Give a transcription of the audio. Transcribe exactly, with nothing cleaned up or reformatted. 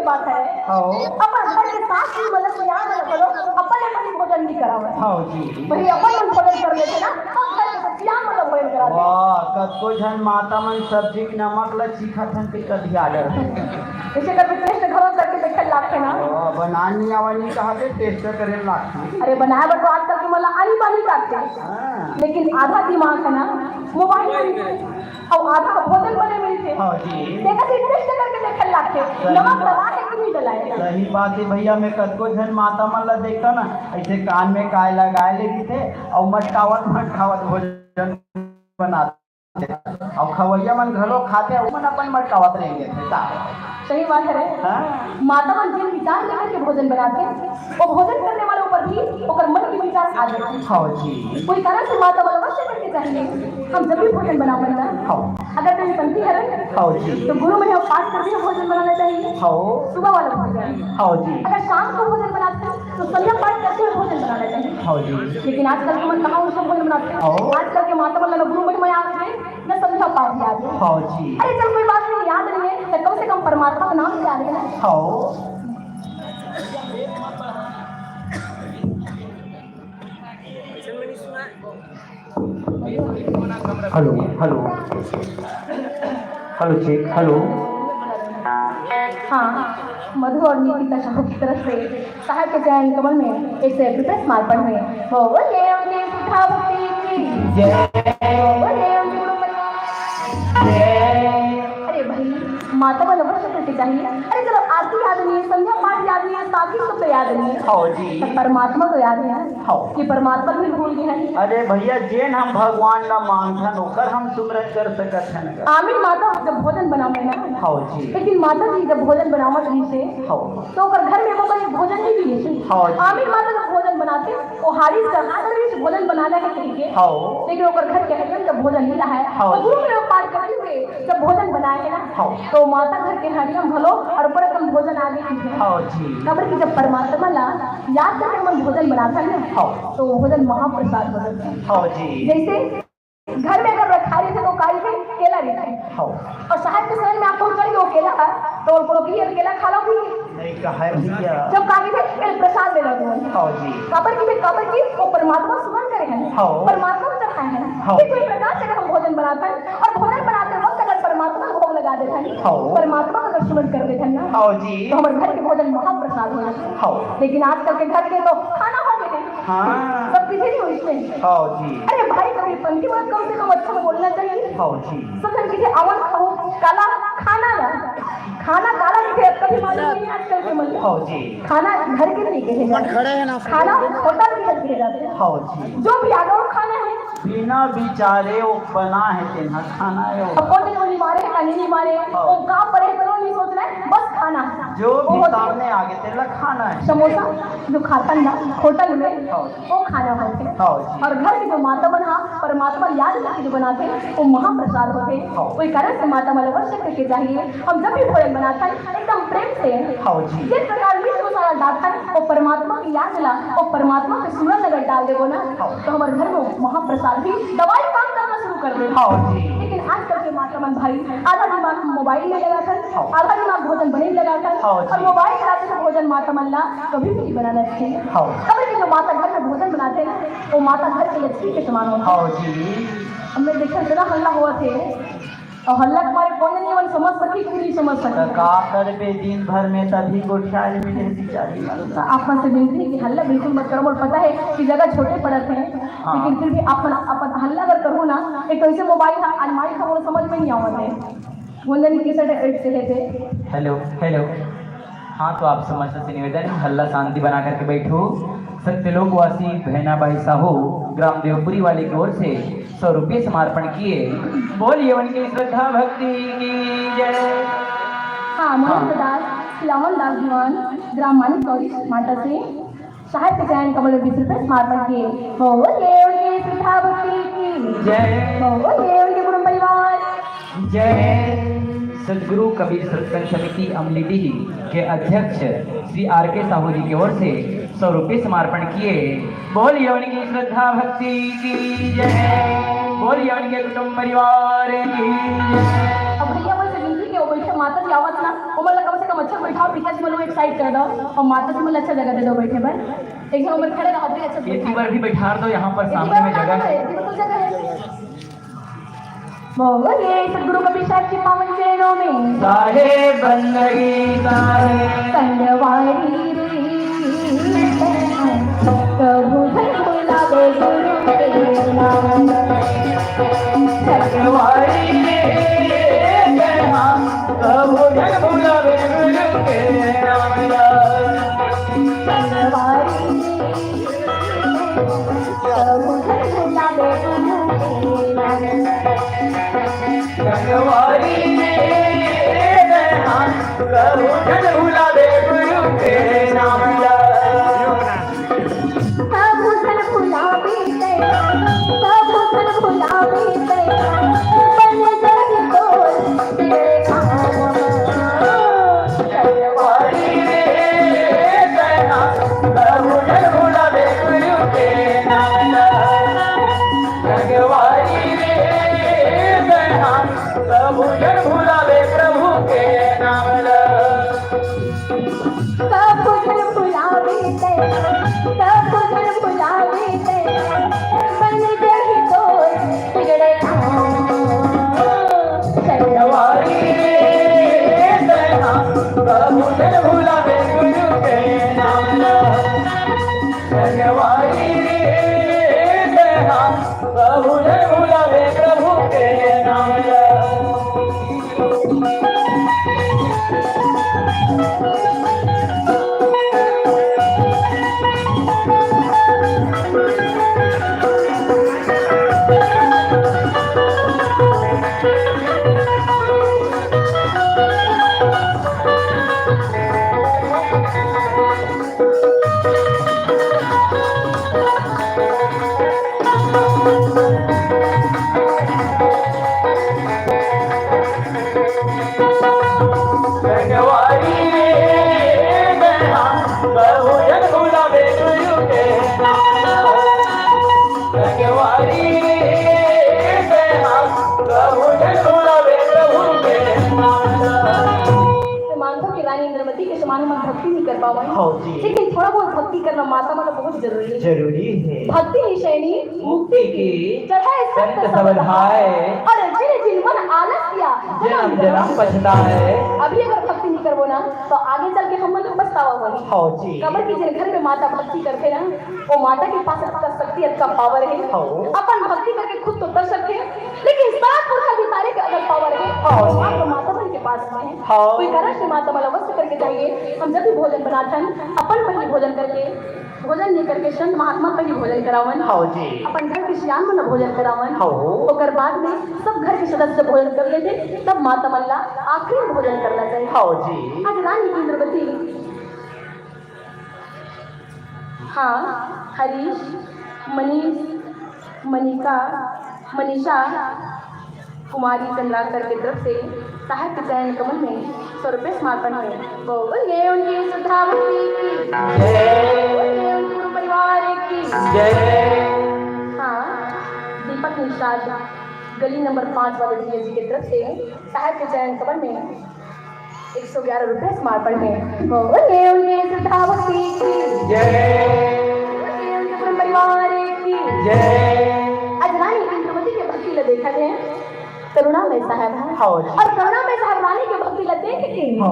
बात हे। हाँ। अपन घर के सास जी मन ल सियान मन ल घलो अपन ले पहिली भोजन नइ करावय। हाँ जी। पहिली अपन मन भोजन कर लेथे ना, तब घर के सब सियान मन ल भोजन कराथे। वाह, कतको झन माता मन सब्जी के नमक ल चीखत हन, ते कभी order। जइसे कभी taste घलो करके देखे ल लागथे ना। वाह, बनान नइ आवय नइ कहा के taste करे ल लागथे। अरे, बनाए बर तो आजकल के मन ल आनी बानी लागथे। हाँ। लेकिन आधा दिमाग हे ना mobile म। अउ आधा भोजन बने मिलथे। हाँ जी। तेकर से taste करके देखे ल लागथे। सही नमक बात। डला हे कि नइ डला हे। सही बात हे भैया, मैं कतको झन माता मन ला देखथंव ना, अइसे कान में काय लगाए ले रहिथे अउ मटकावत मटकावत भोजन बनाथे। अउ खवइया मन घलो खाथे, ओमन अपन मटकावत रहिथे। का? सही बात हे रे। हाँ। माता मन जेन विचार लेकर के भोजन बनाथे, वो भोजन करने वाले ऊपर भी ओकर मन के विचार आ जाथे। हाँ जी। कोई कारण से माता मन अवश्य करके चाहिए। हम जब भी भोजन बनावन ना, हाँ। अगर कहीं पंथी हरे, हाँ जी। तो गुरु मन ह पाठ करके भोजन बनाना चाहिए। हाँ। सुबह वाला भोजन। हाँ जी। अगर शाम को भोजन बनाते हैं, तो संध्या पाठ करते हुए भोजन बनाना चाहिए। हाँ जी। लेकिन आजकल के मन कहाँ उनसे भोजन बनाते हैं? हाँ। आजकल के माता मन ल गुरु महिमा याद हे, न संध्या पाठ याद हे। हाँ जी। अरे, चल, कोई बात नहीं, याद नहीं है, तो कम से कम परमात्मा का नाम याद है ना। हाँ। Hello, hello, hello, check, hello. हाँ, मधु और निकिता साहू की तरफ से साहब के चरण कमल में एक सौ एक रुपये समर्पण हुए। बोले उनके सुधा भक्ति की जय। बोले उनके गुरु परिवार। जय। अरे भाई, माता मन अवश्य करके चाहिए। अरे चलो, आरती याद नहीं है, संध्या पाठ याद नहीं है, साखी शब्द याद नहीं है। हाँ जी। पर परमात्मा तो याद है ना। हाँ। कि परमात्मा भी भूल गए हैं। अरे भैया, जेन हम भगवान ला मांगथन, ओकर हम सुमरन कर सकत हन। आमिर माता जब भोजन बनावे ना, हाँ जी। लेकिन माता जी जब भोजन बनावत रहिसे, हाँ। तो ओकर घर में ओकर एक भोजन नहीं मिले। हाँ जी। आमिर माता जब भोजन बनाथे, वो हारिस का हाथ में भोजन बनाना है कहिके। हाँ। लेकिन ओकर घर के हरियन जब भोजन मिला है, हाँ। तो गुरु में पाठ करते हुए जब भोजन बनाए है ना, हाँ। तो माता घर के हरियन भलो और ऊपर एकदम भोजन आगे की है। हाँ जी। काबर कि जब परमात्मा ला याद करके हमन भोजन बनाथन ना, हाँ। तो वो भोजन महाप्रसाद हो जाता है। हाँ जी। जैसे घर में अगर रखाई रहिथे तो का रहिथे? केला रहिथे। हाँ। और साहब के शरण में आप पहुंच जाएंगे, वो केला है, तो कोनो की ये केला खा लो भी। नहीं कहा है भैया। जब का रहिथे, "ए, प्रसाद ले लो तुम।" हाँ जी। काबर की, काबर की वो परमात्मा सुमन करे हैं, हाँ। परमात्मा को चढ़ाए हैं। हाँ। कि कोई प्रकार से अगर हम भोजन बनाथन और भोजन बनाते वक्त अगर परमात्मा को भोग लगा देथन, हाँ। परमात्मा का अगर सुमन कर देथन ना, हाँ जी। तो हमारे घर के भोजन महाप्रसाद हो जाथे। हाँ। लेकिन आजकल के घर के तो खाना हो गए हैं। हाँ। सब busy नहीं हो इसमें। हाँ जी। अरे भाई, कभी पंथी बात कम से कम अच्छा बोलना चाहिए। हाँ जी। सब जन किसी अवन खाओ, काला खाना ना, खाना काला नहीं थे, कभी मालूम नहीं आजकल के मन। हाँ जी। खाना घर के नहीं कहे जाते। खड़े हैं ना। खाना होटल के लिए कहे जाते हैं। हाँ जी। जो भी आ गया वो खाना है। बिना विचारे वो बना है तेना खाना है वो। अब कौन दिन वो नहीं मारे, कहीं नहीं मारे, हाँ। वो कहाँ पड़े, करो नहीं सोच रहा है, बस खाना। जो वो भी होता है। सामने आ गए, तेला खाना है। समोसा जो खाथन ना होटल में, हाँ। वो खाना होथे। हाँ जी। और घर के जो माता मन हा, परमात्मा याद करके जो बनाथे, वो महाप्रसाद होथे। हाँ। वही कारण से माता मन अवश्य करके चाहिए, हम जब भी भोजन बनाथन, एकदम प्रेम से, हाँ जी। जिस प्रकार मिर्च मसाला डालथन, वो परमात्मा की याद ला, वो परमात्मा के सुमरन अगर डाल देबो ना, हाँ। तो हमारे घर में महाप्रसाद भी दवाई काम करना शुरू कर देथे। हाँ जी। लेकिन आजकल के माता मन भाई, आधा दिमाग mobile में लगाथन, हाँ। आधा दिमाग भोजन बने में लगाथन, हाँ जी। और mobile चलाते हुए भोजन माता मन ला कभी भी नहीं बनाना चाहिए। हाँ। काबर कि जो माता घर में भोजन बनाथे ना, वो माता घर की लक्ष्मी के समान होथे। हाँ जी। अब मैं देखा इतना हल्ला हुआ थे, और हल्ला के मारे कौन नहीं मन समझ सके कि नहीं समझ सके। तो का करबे, दिन भर में तभी गोठियाल मिले बिचारी मन। तो आप मन से विनती है कि हल्ला बिल्कुल मत करो, और पता है कि जगह छोटे पड़त है, हाँ। लेकिन फिर भी आप मन अपन हल्ला अगर करो ना, एक तो ऐसे mobile था, आज माई का वो समझ में नहीं आवत है। वो नहीं किस टाइप से है थे। Hello, hello. हाँ, तो आप समस्त से निवेदन, हल्ला शांति बना करके बैठो। सत्यलोकवासी भैनाबाई साहू, ग्राम देवपुरी वाले की ओर से सौ रुपये समर्पण किए। बोलिए उनकी श्रद्धा भक्ति की जय। हाँ, मोहन हाँ। प्रकाश, खिलावन दास दीवान, ग्राम मानिक गौरी माता से साहब के चरण कमल में बीस रुपये समर्पण किए। बोलिए उनकी श्रद्धा भक्ति की जय। बोलिए उनके गुरु परिवार। जय। सदगुरु कबीर सत्संग समिति अमलीडीह के अध्यक्ष श्री आर के साहू जी की ओर से सौ रुपये समर्पण किए। बोलिए उनकी श्रद्धा भक्ति की जय। बोलिए उनके कुटुंब परिवार की जय। अब भैया मन से विनती के वो बैठे माता जी आवत ना, वो मतलब कम से कम अच्छा बैठाओ, पीछे मन ला excite कर दो अउ माता जी मन ला अच्छा जगह दे दो बैठे बर। एक झन उमर खड़े रहो, अच्छा से एक बैठा। बार भी बैठा दो यहाँ पर, एक सामने बार में जगह है। है, बिल्कुल जगह है। बोलिए सतगुरु कबीर साहब की पावन चरणों में। साहेब बंदगी साहेब। संगवारी रे, कभू झन भुलावे गुरु के नाम। संगवारी रे, कभू झन भुलावे गुरु के नाम। संगवारी रे, कभू झन भुलावे गुरु के नाम। संगवारी रे, कभू झन भुलावे गुरु के नाम। कभू झन भुलावे तेला, कभू झन भुलावे तेला, बन जाही तोर बिगड़े काम। संगवारी रे, कभू झन भुलावे गुरु के नाम। संगवारी रे, कभू झन भुलावे प्रभु के नाम। कभू झन भुलावे तेला, कभू झन भुलावे तेला, बन जाही तोर बिगड़े काम। संगवारी रे, कभू झन भुलावे गुरु के नाम। संगवारी रे, कभू झन भुलावे प्रभु के नाम। संगवारी रे, कभू झन भुलावे गुरु के नाम। संगवारी रे, कभू झन भुलावे प्रभु के नाम। मानथों कि रानी इंद्रमती के समान हम भक्ति नहीं कर पावन। हाँ जी। लेकिन थोड़ा बहुत भक्ति करना माता मन ला बहुत जरूरी है। जरूरी है। भक्ति निशानी मुक्ति की, चढ़े संत संत सब सब धाय। धाय। और जिन जिन मन आलस किया, जन्म जन्म जन्म पछताए। अभी अगर भक्ति नहीं करबो ना, तो आगे चल के हमन ला पछतावा होही। हाँ जी। काबर कि जिन घर में माता भक्ति करथे ना, वो माता के पास अतका शक्ति, अतका power है। हाँ। अपन भक्ति करके खुद तो तर सकथे, लेकिन सात पुरखा के तारे के अगर power है, हाँ। तो माता मन के पास में है। हाँ। कोई कारण से माता मन ला वश करके जाइए। हम जब भी भोजन बनाथन, अपन पहले भोजन करके, भोजन नहीं करके संत महात्मा पहले भोजन करावन। हाँ जी। अपन घर के सियान मन ला भोजन करावन। हाँ। ओकर बाद में सब घर के सदस्य भोजन कर लेथे, तब माता मन ला आखिरी में भोजन करना चाहिए। हाँ जी। आज रानी इंद्रवती, हाँ, हरीश, मनीष, मनिका, मनीषा, कुमारी चंद्राकर के तरफ से साहेब के चरण कमल में सौ रुपये समर्पण है। बोलिए उनकी श्रद्धा भक्ति की जय। बोलिए उनके पूरे परिवार की जय। हाँ, दीपक निषाद, गली नंबर पाँच वाले भैया जी की तरफ से साहेब के चरण कमल में एक सौ ग्यारह रुपये समर्पण है। बोलिए उनके श्रद्धा भक्ति की जय। बोलिए उनके पूरे परिवार की जय। आज रानी इंद्रवती के भक्ति ला देखत हे, करुणामय साहेब हे। हाँ जी। और करुणामय साहेब रानी के भक्ति ला देख के हाँ।